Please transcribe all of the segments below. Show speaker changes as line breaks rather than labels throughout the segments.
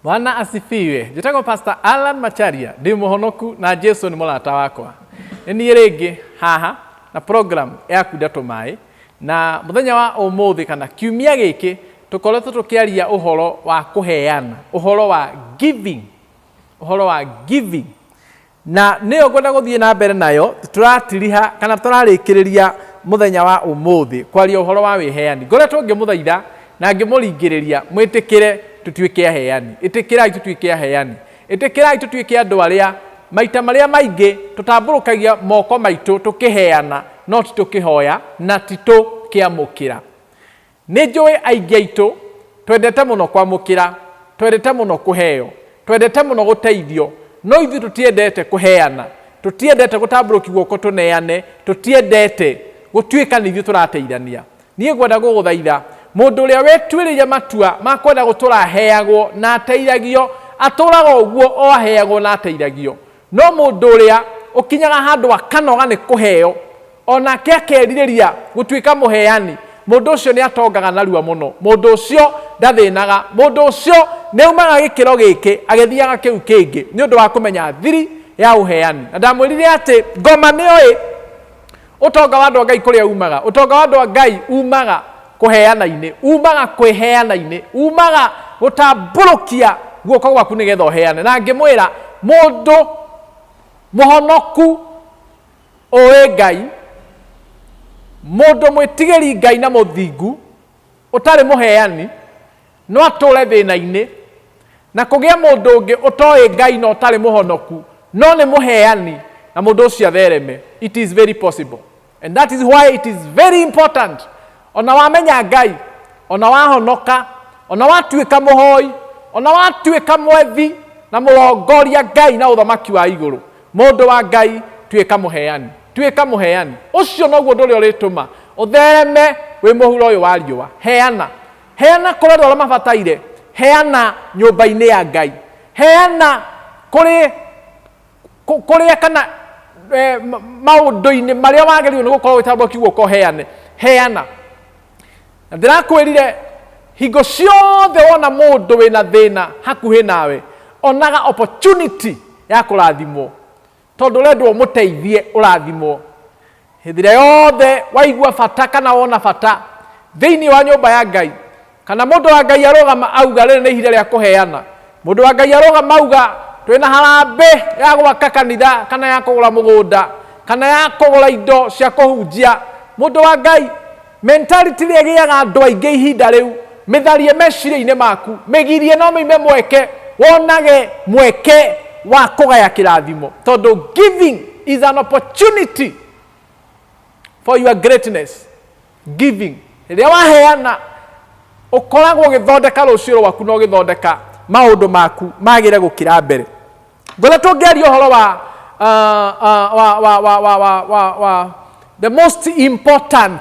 Bwana asifiwe. Njĩtagwo Pastor Alan Macharia, ndĩ mũhonoku na Jesu nĩ mũrata wakwa. Nĩ niĩ rĩngĩ haha na program ya kunda tũmaĩ na mũthenya wa ũmũthĩ kana kiumia gĩkĩ tũkoretwo tũkĩaria ũhoro wa kũheana, ũhoro wa giving, ũhoro wa giving. Na nĩyo ngwenda gũthiĩ na mbere nayo, tũratiriha kana tũrarĩkĩrĩria mũthenya wa ũmũthĩ kwaria ũhoro wa wĩheani. Ngoretwo ngĩmũthaitha na ngĩmũringĩrĩria mwĩtĩkĩre tũtuĩke aheani. Ĩtĩkĩrai tũtuĩke aheani. Ĩtĩkĩrai tũtuĩke andũ arĩa maita marĩa maingĩ tũtambũrũkagia moko maitũ tũkĩheana no ti tũkĩhoya na ti tũkĩamũkĩra. Nĩ njũĩ aingĩ aitũ twendete mũno kwamũkĩra, twendete mũno kũheo, twendete mũno gũteithio, no ithuĩ tũtiendete kũheana, tũtiendete gũtambũrũkia guoko tũneane, tũtiendete gũtuĩka nĩ ithuĩ tũrateithania. Niĩ ngwenda gũgũthaitha, mũndũ ũrĩa wĩtuĩrĩire matua ma kwenda gũtũra aheagwo na ateithagio, atũraga ũguo o aheagwo na ateithagio. No mũndũ ũrĩa ũkinyaga handũ akanoga nĩ kũheo, o nake akerirĩria gũtuĩka mũheani, mũndũ ũcio nĩ atongaga narua mũno. Mũndũ ũcio ndathĩnaga. Mũndũ ũcio nĩ aumaga gĩkĩro gĩkĩ agĩthiaga kĩu kĩngĩ nĩ ũndũ wa kũmenya thiri ya ũheani. Na ndamwĩrire atĩ ngoma nĩoĩ ũtonga wa andũ a Ngai kũrĩa umaga. Ũtonga wa andũ a Ngai umaga kũheana-inĩ, umaga kwĩheana-inĩ, umaga gũtambũrũkia guoko gwaku nĩgetha ũheane. Na ngĩmwĩra mũndũ mũhonoku ũĩ Ngai, mũndũ mwĩtigĩri Ngai na mũthingu, ũtarĩ mũheani, no atũre thĩna-inĩ, na kũgĩa mũndũ ũngĩ ũtoĩ Ngai na ũtarĩ mũhonoku, no nĩ mũheani, na mũndũ ũcio athereme. It is very possible. And that is why it is very important. Ona wamenya Ngai, ona wahonoka, ona watuĩka mũhoi, ona watuĩka mwethi na mũrongoria Ngai na ũthamaki wa igũrũ, mũndũ wa Ngai tuĩka mũheani, tuĩka mũheani. Ũcio noguo ũndũ ũrĩa ũrĩtũma ũthereme wĩ mũhuro ũyũ wa riũa. Heana, heana kũrĩ andũ arĩa mabataire, heana nyũmba-inĩ ya Ngai, heana kũrĩ kũrĩa kana maũndũ-inĩ marĩa wagĩrĩirwo nĩ gũkorwo ũgĩtambũrũkia guoko ũheane, heana. Na ndĩrakwĩrire hingo ciothe wona mũndũ wĩna thĩna hakuhĩ nawe, onaga opportunity ya kũrathimwo, tondũ ũrendwo ũmũteithie ũrathimwo. Hĩndĩ ĩrĩa yothe waigua bata kana wona bata thĩinĩ wa nyũmba ya Ngai, kana mũndũ wa Ngai arũgama auga rĩrĩ nĩ ihinda rĩa kũheana, mũndũ wa Ngai arũgama auga twĩna harambĩ ya gwaka kanitha kana ya kũgũra mũgũnda kana ya kũgũra indo cia kũhunjia, mũndũ wa Ngai, mentality ĩrĩa ĩgĩaga andũ aingĩ ihinda rĩu, mĩtharie meciria-inĩ maku, mĩgirie no mĩime mweke, wonage mweke wa kũgaya kĩrathimo, tondũ giving is an opportunity for your greatness. Giving, rĩrĩa waheana ũkoragwo ũgĩthondeka rũciũ rwaku na ũgĩthondeka maũndũ maku magĩre gũkĩra mbere. Ngoretwo ngĩaria ũhoro wa, wa, wa, wa, wa, wa, wa, wa the most important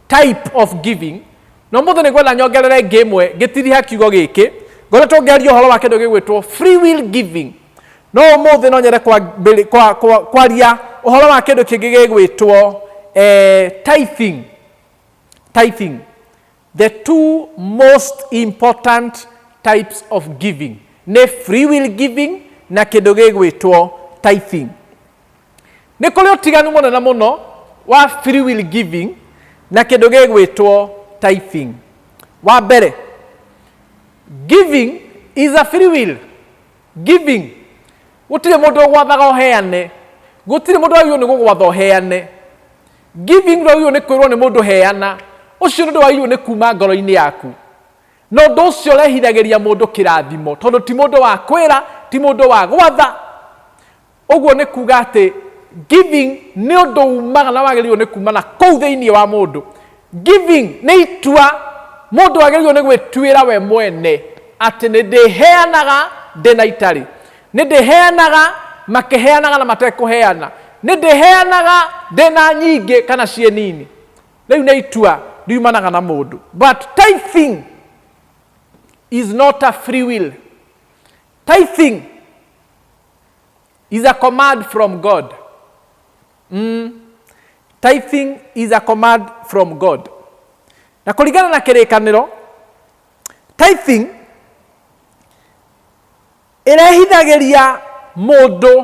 type of giving, na ũmũthĩ nĩ ngwenda nyongerere ĩngĩ ĩmwe ngĩtiriha kiugo gĩkĩ. Ngoretwo ngĩaria ũhoro wa kĩndũ gĩgwĩtwo free will giving, no ũmũthĩ no nyende kwaria ũhoro wa kĩndũ kĩngĩ gĩgwĩtwo tithing. Tithing, the two most important types of giving nĩ free will giving na kĩndũ gĩgwĩtwo tithing. Nĩ kũrĩ ũtiganu mũnene mũno wa free will giving na kĩndũ gĩgwĩtwo tithing. Wa mbere, giving is a free will giving. Gũtirĩ mũndũ ũgwathaga ũheane, gũtirĩ mũndũ wagĩrĩirwo nĩ gũgwatha ũheane. Giving ndwagĩrĩirwo nĩ kwĩrwo nĩ mũndũ heana, ũcio nĩ ũndũ wagĩrĩirwo nĩ kuma ngoro-inĩ yaku, na ũndũ ũcio ũrehithagĩria mũndũ kĩrathimo, tondũ ti mũndũ wa kwĩra, ti mũndũ wa gwatha. Ũguo nĩ kuga atĩ giving nĩ ũndũ umaga na wagĩrĩirwo nĩ kuma na kũu thĩinĩ wa mũndũ. Giving nĩ itua mũndũ agĩrĩirwo nĩ gwĩtuĩra we mwene atĩ nĩ ndĩheanaga ndĩ na itarĩ, nĩ ndĩheanaga makĩheanaga na matekũheana, nĩ ndĩheanaga ndĩ na nyingĩ kana ciĩ nini. Rĩu nĩ itua riumanaga na mũndũ. But tithing is not a free will. Tithing is a command from God. Tithing is a command from God. Na kũringana na kĩrĩkanĩro, tithing Ĩrehithagĩria mũndũ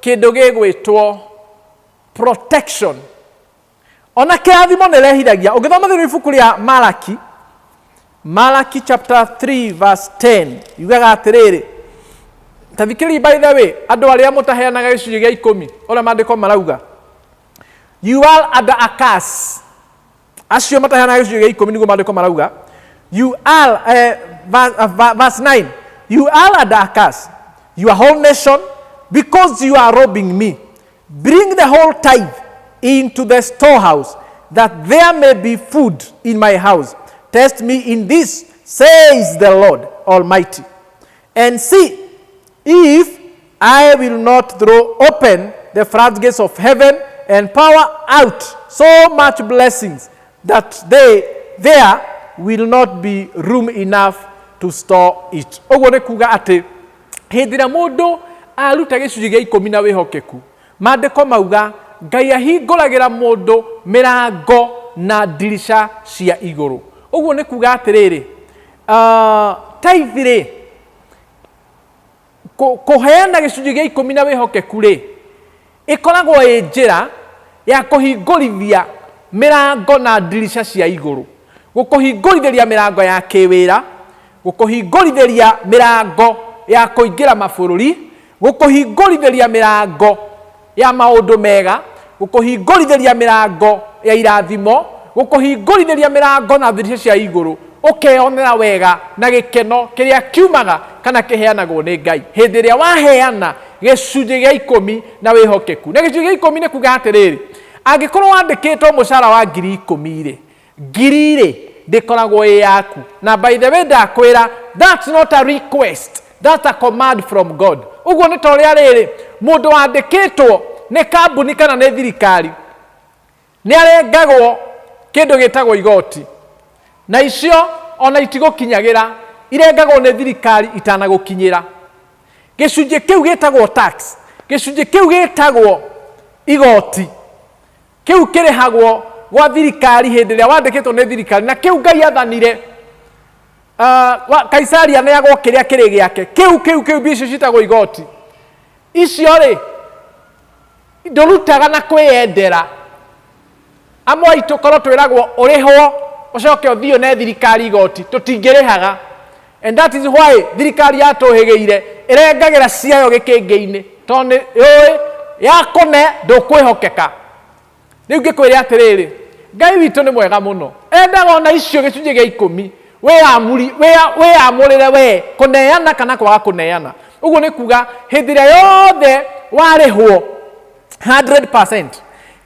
kĩndũ gĩgwĩtwo protection. Ona kĩrathimo nĩ ĩrehithagia. Ũngĩthoma thĩinĩ wa ibuku rĩa Malaki, Malaki chapter 3 verse 10 yugaga atĩrĩrĩ, ta thikĩrĩria, by the way, andũ arĩa mũtaheanaga gĩcunjĩ gĩa 10, ũrĩa maandĩko marauga, you are under a curse. Acio mataheanaga gĩcunjĩ gĩa 10, nĩguo maandĩko marauga, you are verse 9, "You are under a curse, your whole nation, because you are robbing me. Bring the whole tithe into the storehouse, that there may be food in my house. Test me in this, says the Lord Almighty, and see if I will not throw open the floodgates of heaven and pour out so much blessings that there will not be room enough to store it." Ũguo nĩ kuga atĩ hĩndĩ ĩrĩa mũndũ aruta gĩcunjĩ gĩa 10 na wĩhokeku, maandĩko mauga Ngai ahingũragĩra mũndũ mĩrango na ndirica cia igũrũ. Ũguo nĩ kuga atĩrĩrĩ, tithe rĩ, kũheana gĩcunjĩ gĩa 10 na wĩhokeku rĩ, ĩkoragwo ĩ njĩra ya kũhingũrithia mĩrango na ndirica cia igũrũ, gũkũhingũrithĩria mĩrango ya kĩwĩra, gũkũhingũrithĩria mĩrango ya kũingĩra mabũrũri, gũkũhingũrithĩria mĩrango ya maũndũ mega, gũkũhingũrithĩria mĩrango ya irathimo, gũkũhingũrithĩria mĩrango na ndirica cia igũrũ, ũkeyonera wega na gĩkeno kĩrĩa kiumaga kana kĩheanagwo nĩ Ngai hĩndĩ ĩrĩa waheana gĩcunjĩ gĩa 10 na wĩhokeku. Na gĩcunjĩ gĩa 10 nĩ kuga atĩrĩrĩ, angĩkorwo wandĩkĩtwo mũcara wa 10,000 rĩ, ngiri rĩ ndĩkoragwo ĩ yaku. Na by the way, ndakwĩra, that's not a request, that's a command from God. Ũguo nĩ ta ũrĩa rĩrĩ, mũndũ wandĩkĩtwo nĩ kambuni kana nĩ thirikari nĩ arengagwo kĩndũ gĩtagwo igoti, na icio ona itigũkinyagĩra, irengagwo nĩ thirikari itanagũkinyĩra. Gĩcunjĩ kĩu gĩtagwo tax, gĩcunjĩ kĩu gĩtagwo igoti, kĩu kĩrĩhagwo gwa thirikari hĩndĩ ĩrĩa wandĩkĩtwo nĩ thirikari, na kĩu Ngai athanire Kaisari aneagwo kĩrĩa kĩrĩ gĩake. Kĩu mbia icio ciĩtagwo igoti, icio rĩ, ndũrutaga na kwĩyendera. Amwe aitũ korwo twĩragwo ũrĩhwo ũcoke ũthiĩ ũne thirikari igoti, tũtingĩrĩhaga. And that is why thirikari yatũhĩgĩire ĩrengagĩra ciayo gĩkĩngĩ-inĩ, tondũ nĩ yũĩ yakũne ndũkwĩhokeka. Rĩu ngĩkwĩre atĩrĩrĩ, Ngai witũ nĩ mwega mũno, endaga ona icio gĩcunjĩ gĩa 10 wĩyamũrĩre we kũneana kana kwaga kũneana. Ũguo nĩ kuga hĩndĩ ĩrĩa yothe warĩhwo 100%,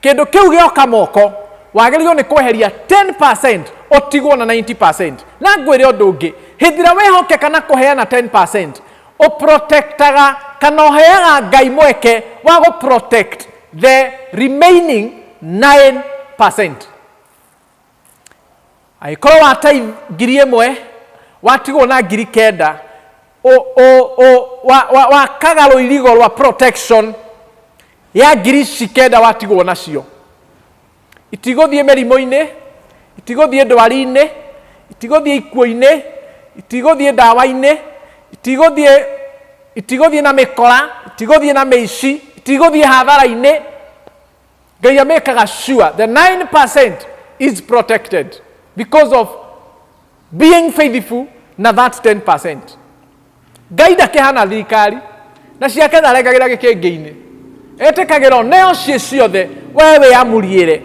kĩndũ kĩu gĩoka moko, wagĩrĩirwo nĩ kweheria 10%, ũtigwo na 90%. Na ngwĩre ũndũ ũngĩ, hĩndĩ ĩrĩa wĩhokeka na kũheana 10%, ũprotectaga kana ũheaga Ngai mweke wa gũ protect the remaining 9%. Angĩkorwo watai 1000, watigwo na 9,000, wakaga rũirigo rwa protection ya ngiri ici kenda watigwo nacio. Itigũthiĩ mĩrimũ-inĩ, itigũthiĩ ndwari-inĩ, itigũthiĩ ikuũ-inĩ, itigũthiĩ ndawa-inĩ, itigũthiĩ na mĩkora, itigũthiĩ na mĩici, itigũthiĩ hathara-inĩ. Ngai amĩkaga sure the 9% is protected because of being faithful na that 10%. Ngai ndakĩhana thirikari, na ciake ndarengagĩra gĩkĩngĩ-inĩ, etĩkagĩra neo ciĩ ciothe. We wĩamũriĩre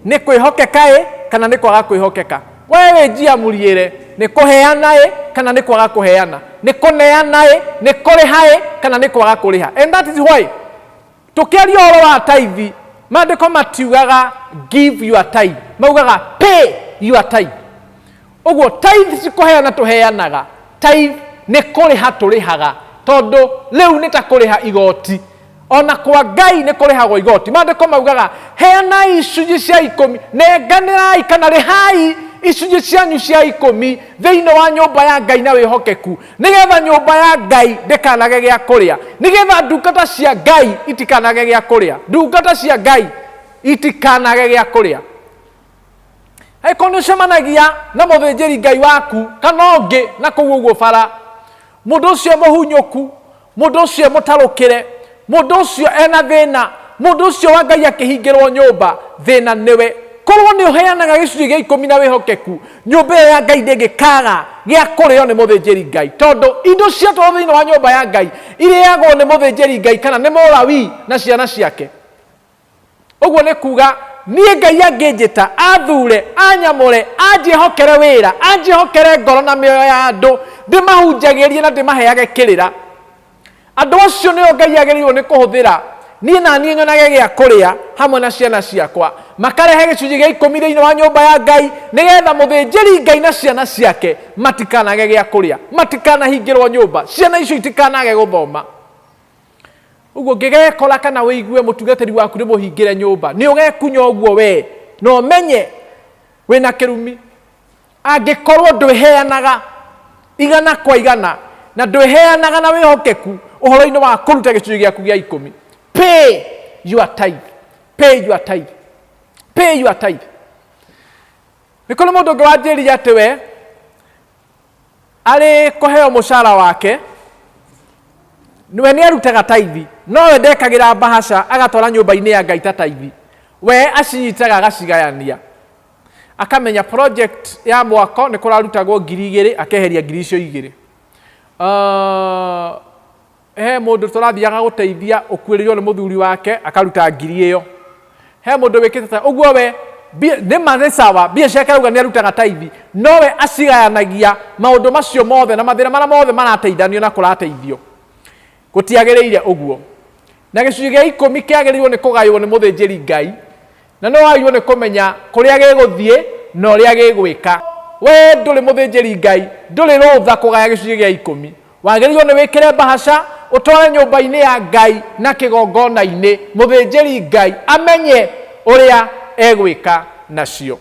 nĩ kwĩhokeka ĩ kana nĩ kwaga kwĩhokeka. We wĩnjiamũriĩre nĩ kũheana ĩ kana nĩ kwaga kũheana, nĩ kũneana ĩ, nĩ kũrĩha ĩ kana nĩ kwaga kũrĩha. And that is why tũkĩaria ũhoro wa tithe, maandĩko matiugaga "give your tithe", maugaga "pay your tithe". Ũguo tithe ci kũheana tũheanaga, tithe nĩ kũrĩha tũrĩhaga, tondũ rĩu nĩ ta kũrĩha igoti. Ona kwa Ngai nĩ kũrĩhagwo igoti. Maandĩko maugaga heanai icunjĩ cia 10, nenganĩrai kana rĩhai icunjĩ cianyu cia 10 thĩinĩ wa nyũmba ya Ngai na wĩhokeku, nĩgetha nyũmba ya Ngai ndĩkanage gĩa kũrĩa, nĩgetha ndungata cia Ngai itikanage gĩa kũrĩa, ndungata cia Ngai itikanage gĩa kũrĩa. Angĩkorwo nĩ ũcemanagia na mũthĩnjĩri Ngai waku kana ũngĩ na kũu ũguo bara, mũndũ ũcio mũhunyũku, Mũndũ ũcio mũtarũkĩre, mũndũ ũcio ena thĩna, mũndũ ũcio wa Ngai akĩhingĩrwo nyũmba, thĩna nĩwe. Korwo nĩ ũheanaga gĩcunjĩ gĩa ikũmi na wĩhokeku, nyũmba ĩyo ya Ngai ndĩngĩkaga gĩa kũrĩo nĩ mũthĩnjĩri Ngai, tondũ indo ciatwarwo thĩinĩ wa nyũmba ya Ngai irĩagwo nĩ mũthĩnjĩri Ngai kana nĩ Mũlawi na ciana ciake. Ũguo nĩ kuga niĩ Ngai angĩnjĩta, athure, anyamũre, anjĩhokere wĩra, anjĩhokere ngoro na mĩoyo ya andũ, ndĩmahunjagĩrie na ndĩmaheage kĩrĩra. Andũ acio nĩo Ngai agĩrĩirwo nĩ kũhũthĩra niĩ na niĩ nyonage gĩa kũrĩa hamwe na ciana ciakwa. Makarehe gĩcunjĩ gĩa ikũmi thĩinĩ wa nyũmba ya Ngai, nĩgetha mũthĩnjĩri Ngai na ciana ciake matikanage gĩa kũrĩa, matikanahingĩrwo nyũmba, ciana icio itikanage gũthoma. Ũguo ũngĩgekora kana wĩigue mũtungatĩri waku nĩ mũhingĩre nyũmba, nĩ ũgekunya ũguo we, na ũmenye wĩna kĩrumi. Angĩkorwo ndwĩheanaga igana kwa igana na ndwĩheanaga na wĩhokeku ũhoro-inĩ wa kũruta gĩcunjĩ gĩaku gĩa ikũmi. Pay your tithe. Pay your tithe. Pay your tithe. Nĩ kũrĩ mũndũ ũngĩ wanjĩrire atĩ we arĩ kũheo mũcara wake we nĩ arutaga taithi, no we ndekagĩra mbahaca agatwara nyũmba-inĩ ya Ngai ta taithi. We acinyitaga agacigayania, akamenya project ya mwako nĩ kũrarutagwo 2000, akeheria ngiri icio igĩrĩ. He mũndũ tũrathiaga gũteithia ũkuĩrĩirwo nĩ mũthuri wake akaruta ngiri ĩyo. He mũndũ wĩkĩte ta ũguo, we nĩ ma nĩ sawa, mbia ciake arauga nĩ arutaga taithi, no we acigayanagia maũndũ macio mothe na mathĩna marĩa mothe marateithanio na kũrateithio. Gũtiagĩrĩire ũguo. Na gĩcunjĩ gĩa ikũmi kĩagĩrĩirwo nĩ kũgaywo nĩ mũthĩnjĩri Ngai, na nĩ wagĩrĩirwo nĩ kũmenya kũrĩa gĩgũthiĩ na ũrĩa gĩgwĩka. Wee ndũrĩ mũthĩnjĩri Ngai, ndũrĩ rũtha kũgaya gĩcunjĩ gĩa ikũmi. Wagĩrĩirwo nĩ wĩkĩre mbahaca, ũtware nyũmba-inĩ ya Ngai na kĩgongona-inĩ, mũthĩnjĩri Ngai amenye ũrĩa egwĩka nacio.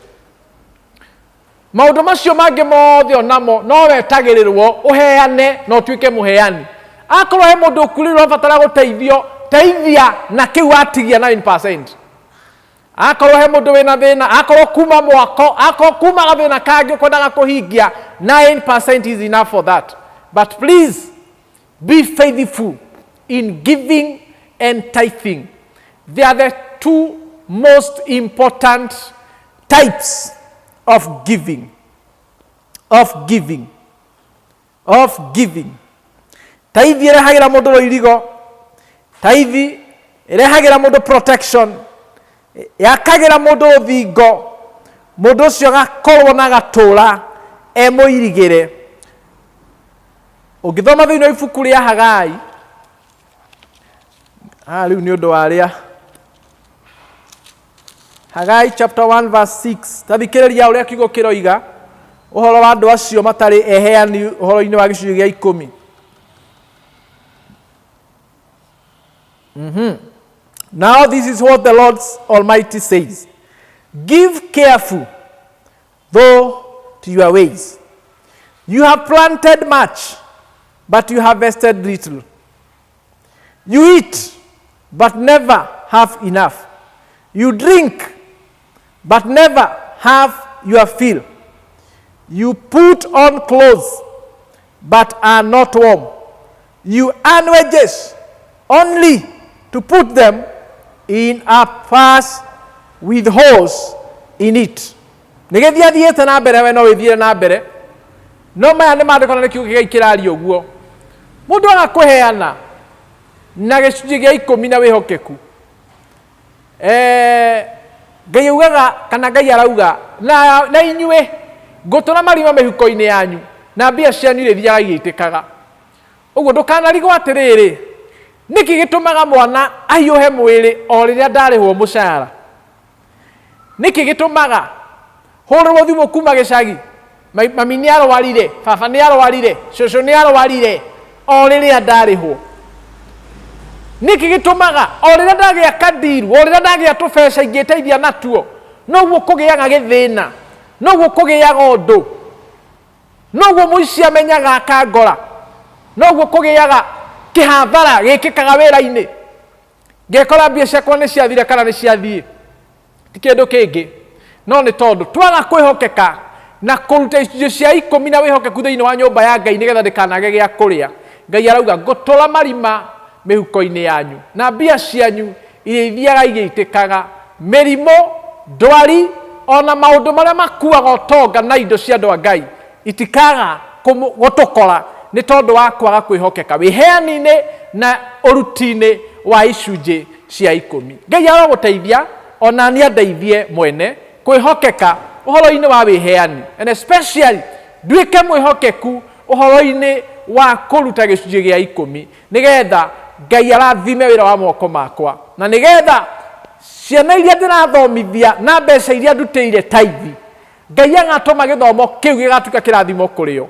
Maũndũ macio mangĩ mothe o namo no wetagĩrĩrwo ũheane na ũtuĩke mũheani. Akorwo he mũndũ ũkuĩrĩirwo ũrabatara gũteithio, teithia na kĩu watigia 9%. Akorwo he mũndũ wĩna thĩna, akorwo kuma mwako, akorwo kuma gathĩna kangĩ ũkwendaga kũhingia, 9% is enough for that. But please be faithful in giving and tithing. They are the two most important types of giving. Of giving. Of giving. Taithi ĩrehagĩra mũndũ rũirigo. Taithi ĩrehagĩra mũndũ protection. Yakagĩra mũndũ rũthingo. Mũndũ ũcio agakorwo na agatũra e mũirigĩre. Ũngĩthoma thĩinĩ wa ibuku rĩa Hagai, rĩu nĩ ũndũ wa rĩa Hagai chapter 1 verse 6, ta thikĩrĩria ũrĩa kiugo kĩroiga ũhoro wa andũ acio matarĩ eheani ũhoro-inĩ wa gĩcunjĩ gĩa ikũmi. Now this is what the Lord Almighty says. Give careful though to your ways. You have planted much, but you harvested little. You eat, but never have enough. You drink, but never have your fill. You put on clothes, but are not warm. You earn wages only to put them in a purse with holes in it. Nĩgĩthiĩ athiĩte na mbere, we no wĩthiĩre na mbere, no maya nĩ maandĩko na nĩ kiugo kĩgai kĩraria ũguo. Mũndũ aga kũheana na gĩcunjĩ gĩa ikũmi na wĩhokeku, Ngai augaga kana Ngai arauga na inyuĩ ngũtũra marima mĩhuko-inĩ yanyu na mbia cianyu irĩthiaga igĩitĩkaga. Ũguo ndũkanarigwo atĩrĩrĩ, nĩkĩ gĩtũmaga mwana ahiũhe mwĩrĩ o rĩrĩa ndarĩhwo mũcara? Nĩkĩ gĩtũmaga hũrĩrwo thimũ kuma gĩcagi, mami nĩ arwarire, baba nĩ arwarire, cũcũ nĩ arwarire, o rĩrĩa ndarĩhwo? Nĩkĩ gĩtũmaga o rĩrĩa ndagĩa kandiru, o rĩrĩa ndagĩa tũbeca ingĩteithia natuo, noguo kũgĩaga gĩthĩna, noguo kũgĩaga ũndũ, noguo mũici amenyaga akangora, noguo kũgĩaga kĩhathara gĩkĩkaga wĩra-inĩ, ngekora mbia ciakwa nĩ ciathira kana nĩ ciathiĩ. Ti kĩndũ kĩngĩ, no nĩ tondũ twaga kwĩhokeka na kũruta icunjĩ cia ikũmi na wĩhokeku thĩinĩ wa nyũmba ya Ngai nĩgetha ndĩkanage gĩa kũrĩa. Ngai arauga ngũtũra marima mĩhuko-inĩ yanyu na mbia cianyu iria ithiaga igĩitĩkaga. Mĩrimũ, ndwari, ona maũndũ marĩa makuaga ũtonga na indo cia andũ a Ngai itikaga gũtũkora nĩ tondũ wa kwaga kwĩhokeka wĩheani-inĩ na ũruti-inĩ wa icunjĩ cia ikũmi. Ngai arogũteithia ona niĩ andeithie mwene kwĩhokeka ũhoro-inĩ wa wĩheani, and especially nduĩke mwĩhokeku ũhoro-inĩ wa kũruta gĩcunjĩ gĩa ikũmi, nĩgetha Ngai arathime wĩra wa moko makwa, na nĩgetha ciana iria ndĩrathomithia na mbeca iria ndutĩire taithi, Ngai agatũma gĩthomo kĩu gĩgatuĩka kĩrathimo kũrĩ o,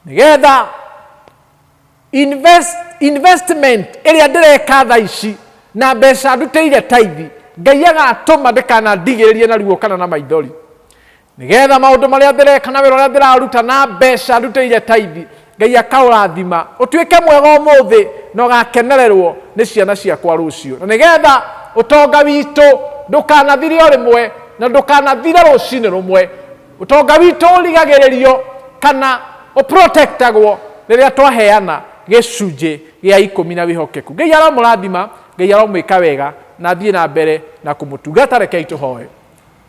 nĩgetha investment ĩrĩa ndĩreka thaa ici na mbeca ndutĩire taithi, Ngai agatũma ndĩkanandigĩrĩrie na ruo kana na maithori, nĩgetha maũndũ marĩa ndĩreka na wĩra ũrĩa ndĩraruta na mbeca ndutĩire taithi, Ngai akaũrathima ũtuĩke mwega ũmũthĩ na ũgakenererwo nĩ ciana ciakwa rũciũ, na nĩgetha ũtonga witũ ndũkanathire o rĩmwe na ndũkanathire rũcinĩ rũmwe. Ũtonga witũ ũrigagĩrĩrio kana ũprotectagwo rĩrĩa twaheana gĩcunjĩ gĩa ikũmi na wĩhokeku. Ngai aromũrathima, Ngai aromwĩka wega na athiĩ na mbere na kũmũtungata. Rekei tũhoe.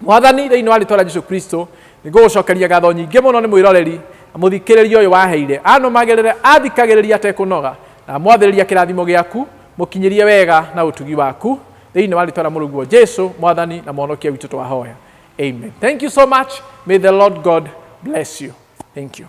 Mwathani, thĩinĩ wa rĩtwa rĩa Jesu Kristo, nĩngũgũcokeria ngatho nyingĩ mũno nĩ mwĩroreri na mũthikĩrĩria ũyũ waheire anũmagĩrĩre, athikagĩrĩria atekũnoga, na mwathĩrĩria kĩrathimo gĩaku, mũkinyĩrie wega na ũtugi waku, thĩinĩ wa rĩtwa rĩa Mũrũguo Jesu, Mwathani na Mũhonokia witũ twahoya. Amen. Thank you so much. May the Lord God bless you. Thank you.